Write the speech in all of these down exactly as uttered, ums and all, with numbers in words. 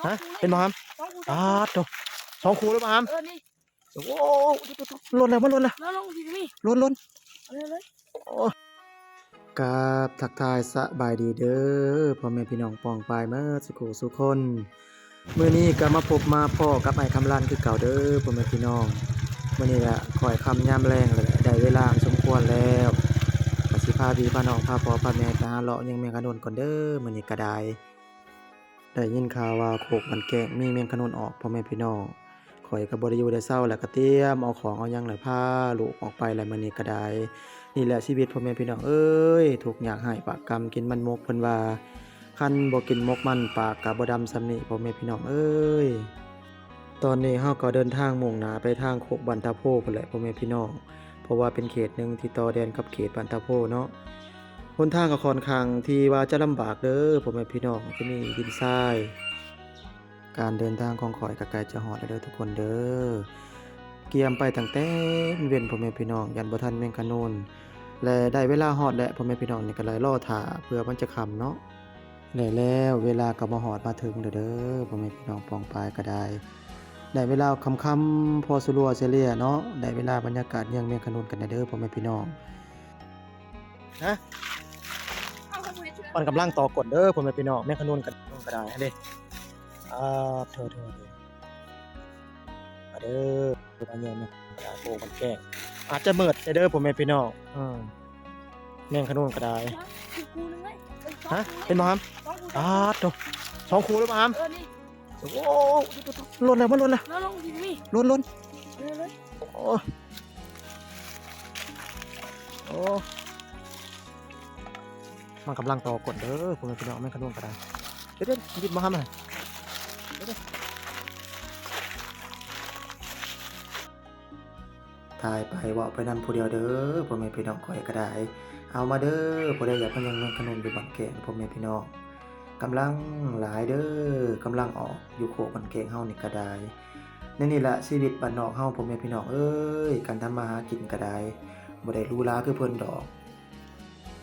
ฮะ เป็นบ่ครับ สองคู่ ปาดโถ สองคู่เลยบ่ครับ เออ นี่ โอ้ หล่นแล้ว มันหล่นแล้ว แล้วลงดินนี่ หล่น หล่น เอาเลย เลย โอ้ ครับ ทักทายสบายดีเด้อ พ่อแม่พี่น้องป้องปายเมิดสุขุสุคน มื้อนี้ก็มาพบมาพ้อกับอ้ายคำลันคือเก่าเด้อ พ่อแม่พี่น้อง มื้อนี้ละค่อยค่ำยามแลงแล้วแหละ ได้เวลาอันสมควรแล้ว ก็สิพาพี่พาน้อง พาพ่อพาแม่ไปหาเลาะยังแมงขนุนก่อนเด้อ มื้อนี้ก็ได้ ได้ยินข่าวว่าโคกบ้านแก้งมีแมงขนุนออก พ่อแม่พี่น้อง ข้อยก็บ่ได้อยู่ได้เซาแล้ว ก็เตรียมเอาของเอาหยังแล้วพาลูกออกไปแล้ว มื้อนี้ก็ได้ นี่แหละชีวิต พ่อแม่พี่น้องเอ้ย ทุกข์ยากไร้ปากกำ กินมันหมกเพิ่นว่า คันบ่กินหมกมัน ปากก็บ่ดำส่ำนี้ พ่อแม่พี่น้องเอ้ย ตอนนี้เฮาก็เดินทางมุ่งหน้าไปทางโคกบ้านตาโพพู้นแหละ พ่อแม่พี่น้อง เพราะว่าเป็นเขตหนึ่งที่ต่อแดนกับเขตบ้านตาโพเนาะ หนทางก็ค่อนข้างที่ว่าจะลำบากเด้อ พ่อแม่พี่น้อง จะมีดินทราย การเดินทางของข้อยก็ใกล้จะฮอดแล้วเด้อทุกคนเด้อ เกียมไปตั้งแต่เว็น พ่อแม่พี่น้อง ย่านบ่ทันแมงขนุน และได้เวลาฮอดแล้ว พ่อแม่พี่น้อง นี่ก็เลยรอท่าเพื่อมันจะค่ำเนาะ และแล้วเวลาก็มาฮอดมาถึงแล้วเด้อ พ่อแม่พี่น้องป้องปายก็ได้ ได้เวลาค่ำๆ พอสลัวเสียเลี่ยเนาะ ได้เวลาบรรยากาศเยืองแมงขนุนกันแล้วเด้อ พ่อแม่พี่น้อง ฮะ มันกำลังต่อก้นเด้อ พ่อแม่พี่น้อง แมงขนุนก็ ก็ได้เด้ อ่า โทษ โทษ โทษ มาเด้อ มาเยืองแมงขนุนก็ได้ โอ้ มันแกล้ง อาจจะมืดเด้อ พ่อแม่พี่น้อง อืม แมงขนุนก็ได้ อีกคู่หนึ่งเลย เอ้ย สอง ฮะ คู่เลย เป็นบ่ครับ สองคู่ ปาดโถ สองคู่เลยบ่ครับ เออ นี่ โอ้ หล่นแล้ว มันหล่นแล้ว แล้วลงดินนี่ หล่น หล่น เอาเลย โอ้ โอ้ มันกำลังต่อก้นเด้อ พ่อแม่พี่น้อง แมงขนุนก็ได้ เดี๋ยวๆ หยิบมาครับ เดี๋ยวๆ ถ่ายไปเว้าไปนำผู้เดียวเด้อ พ่อแม่พี่น้อง ข้อยก็ได้ เอามาเด้อ ผู้ใดอยากมาเยืองแมงขนุนอยู่บ้านแก้ง พ่อแม่พี่น้อง กำลังหลายเด้อ กำลังออกอยู่โคกบ้านแก้งเฮานี่ก็ได้ ในนี่ละชีวิตบ้านนอกเฮา พ่อแม่พี่น้องเอ้ย การทำมาหากินก็ได้ บ่ได้หรูหราคือเพิ่นดอก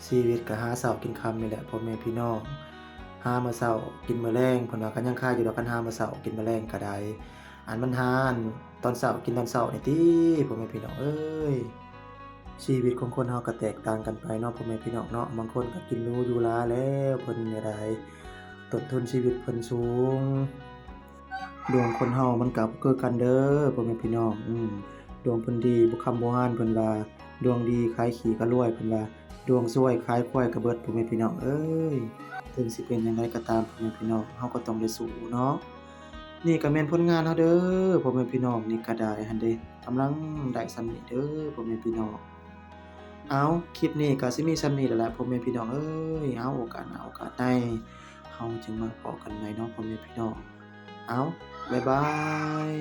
ชีวิตก็หาเช้ากินค่ำนี่แหละ พ่อแม่พี่น้อง หามื้อเช้ากินมื้อแลง เพิ่นว่าก็ยังคายอยู่ดอก คันหามื้อเช้ากินมื้อแลงก็ได้ อันมันหาอันตอนเช้ากินตอนเช้านี่ติ พ่อแม่พี่น้องเอ้ย ชีวิตของคนเฮาก็แตกต่างกันไปเนาะ พ่อแม่พี่น้องเนาะ บางคนก็กินหรูอยู่หราแล้ว เพิ่นก็ได้ ต้นทุนชีวิตเพิ่นสูง ดวงคนเฮามันก็บ่คือกันเด้อ พ่อแม่พี่น้อง อืม ดวงเพิ่นดีบ่ค้ำบ่ฮาน เพิ่นว่า ดวงดีขายขี้ก็รวย เพิ่นว่า ดวงซวยขายควายก็เบิด พ่อแม่พี่น้องเอ้ย ถึงสิเป็นจั่งใดก็ตาม พ่อแม่พี่น้อง เฮาก็ต้องได้สู้เนาะ นี่ก็แม่นผลงานเฮาเด้อ พ่อแม่พี่น้อง นี่ก็ได้หั่นเด้ กำลังได้ส่ำนี้เด้อ พ่อแม่พี่น้อง เอา คลิปนี้ก็สิมีส่ำนี้แหละ พ่อแม่พี่น้องเอ้ย เอา โอกาสหน้าโอกาสใน เฮาจึงมาพ้อกันใหม่เนาะ พ่อแม่พี่น้อง เอา บ๊ายบาย